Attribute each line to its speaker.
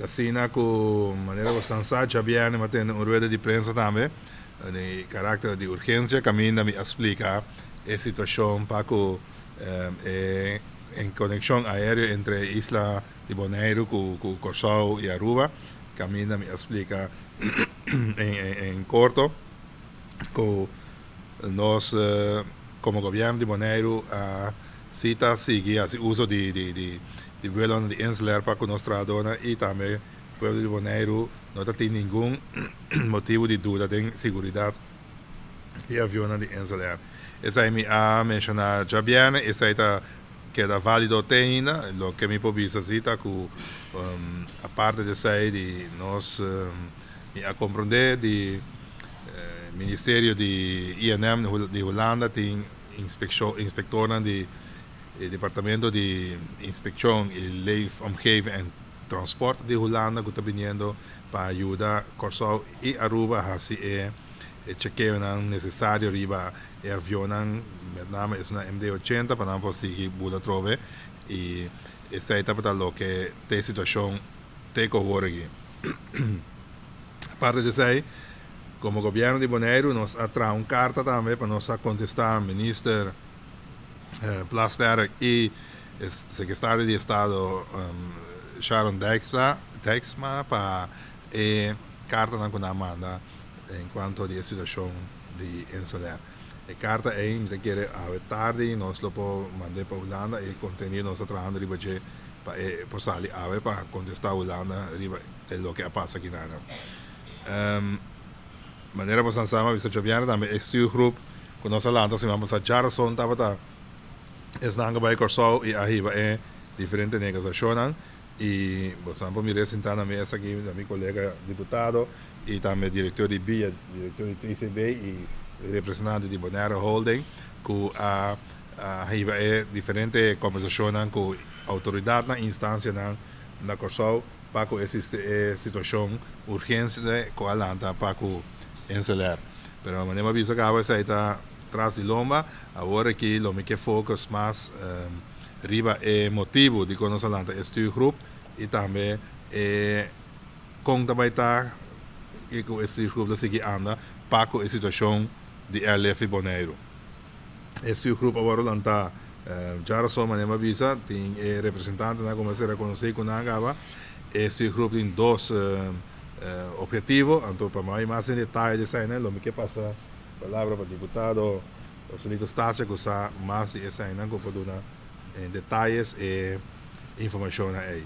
Speaker 1: Asina ku manera boso sa, djabièrnè mi a tene un rueda di prensa tambe, di karakter di urgensia, kaminda mi a splika e situashon pa ku e konekshon aéreo entre isla di Boneiru ku Kòrsou i Aruba. Kaminda mi a splika en korto ku nos komo gobièrnu di Boneiru a si ta sigui hasi uso di vuelo di InselAir pa ku nos trahadónan i tambe pueblo di Boneiru no tin ningun motibu di duda den seguridat di avion di InselAir. Esei mi a menshoná djabièrnè, esei ta keda válido te ainda. Loke mi por bisa si ta ku aparte di esei di nos a komprondé di Ministerio di INM di Hulanda tin inspektor di Departamento di Inspekshon i Leefomgeving en Transport di Hulanda ku ta bini pa yuda Kòrsou i Aruba hasi e chekeo nesesario riba e avion, met name e MD-80, pa nan por sigui bula trobe, i esei ta loke ta e situashon te ku awor aki. Aparte di esei, komo gobièrnu di Boneiru, nos a traha un karta tambe pa nos kontestá minister Plasterk i sekretario di Estado Sharon Dijksma pa e karta ku nan a manda en kuanto di situashon di InselAir. E karta ei, mi ke atardi, nos lo por manda pa Hulanda e kontenido. Nos ta trahando riba dje pa por sali awe pa kontestá Hulanda riba loke a pasa aki na. Manera boso sa, mi a bisa djabièrnè tambe, e stuurgroep ku nos a lanta siman pasá djárason tabata esnan a bai Kòrsou i a hiba e diferente negosiashon, i boso por mira sintá na mesa aki mi kolega diputado i tambe direktor di BIA, direktor di TCB i representante di Bonaire Holding, ku a hiba e diferente kombersashon ku outoridat na instansia na Kòrsou pa ku e situashon urgente ku a lanta pa ku InselAir. Pero manera mi a bisa kaba, esei ta tras di lomba. Awor aki lo mi ke focus mas riba e motibu di ku nos a lanta e stuurgroep i tambe e kon ta bai ta ku e stuurgroep ta sigui anda pa ku e situashon di airlift Boneiru. E stuurgroep awor a lanta djárason, manera mi a bisa, tin e representantenan ku mester rekonosé ku nan kaba. E stuurgroep tin dos ophetivo, anto pa mas den detaye di esei lo mi ke pasa palabra pa diputado Joselito Stasia, ku sa mas di esei, ku por duna detaye e informashon ei.